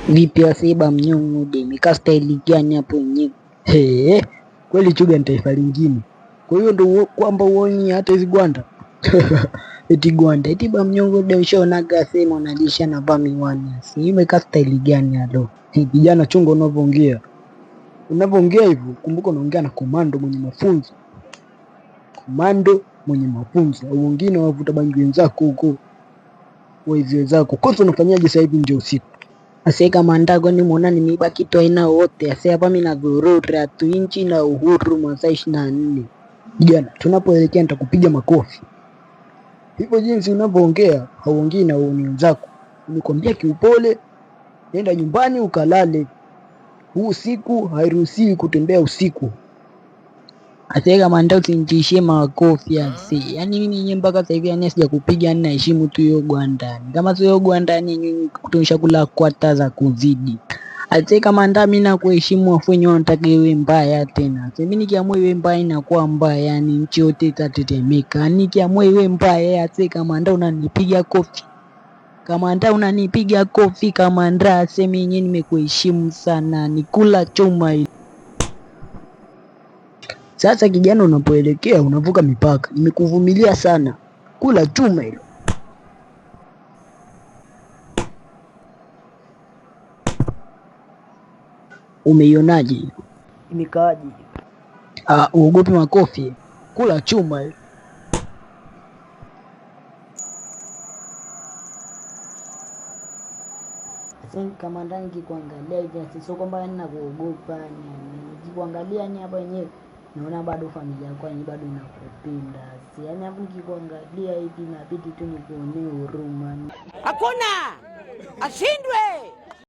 Vipi asiba mnyongo imekaa staili gani hapo yenyewe? He, kweli Chuga ni taifa lingine. Kwa hiyo ndo kwamba uoni hata hizi gwanda eti gwanda eti ba mnyongo de ushaonaga sema unalisha na vaa miwani. Si imekaa staili gani alo? Kijana, chunga unavyoongea. Unavyoongea hivyo, kumbuka unaongea na komando mwenye mafunzo, komando mwenye mafunzo, au wengine wavuta bangi wenzako huko, waizi wenzako. Kwanza unafanyaje sasa hivi nje usiku? Ase kamanda kwani muona nimeiba kitu aina wote. Ase hapa mimi nadhurura tu inchi na uhuru masaa 24. Kijana, tunapoelekea nitakupiga makofi. Hivyo jinsi unavyoongea, hauongei na uoni wenzako. Nimekwambia kiupole, nenda nyumbani ukalale. Huu usiku hairuhusiwi kutembea usiku. Ase kamanda usinitishie makofi ase. Yaani mimi yenyewe mpaka sasa hivi yani sijakupiga, yani naheshimu tu hiyo gwandani. Kama sio hiyo gwandani nyinyi kutoisha kula kwata za kuzidi. Ase kamanda mimi nakuheshimu afu wenyewe wanataka iwe mbaya tena. Ase mimi nikiamua iwe mbaya inakuwa mbaya, yani nchi yote itatetemeka. Nikiamua iwe mbaya ase kamanda unanipiga kofi. Kamanda unanipiga kofi kamanda, ase mimi yenyewe nimekuheshimu sana, nikula chuma hili. Sasa kijana, unapoelekea unavuka mipaka. Nimekuvumilia sana, kula chuma hilo. Umeionaje? Imekaaje? Ah, uogopi makofi? Kula chuma hilo. Sasa kamanda, nikikuangalia hivi ase sio kwamba yani nakuogopa, yani nikikuangalia yani hapa yenyewe naona bado familia yako yani bado inakupenda. Si yani hapo nikikuangalia hivi inabidi tu nikuonee huruma. Hakuna ashindwe.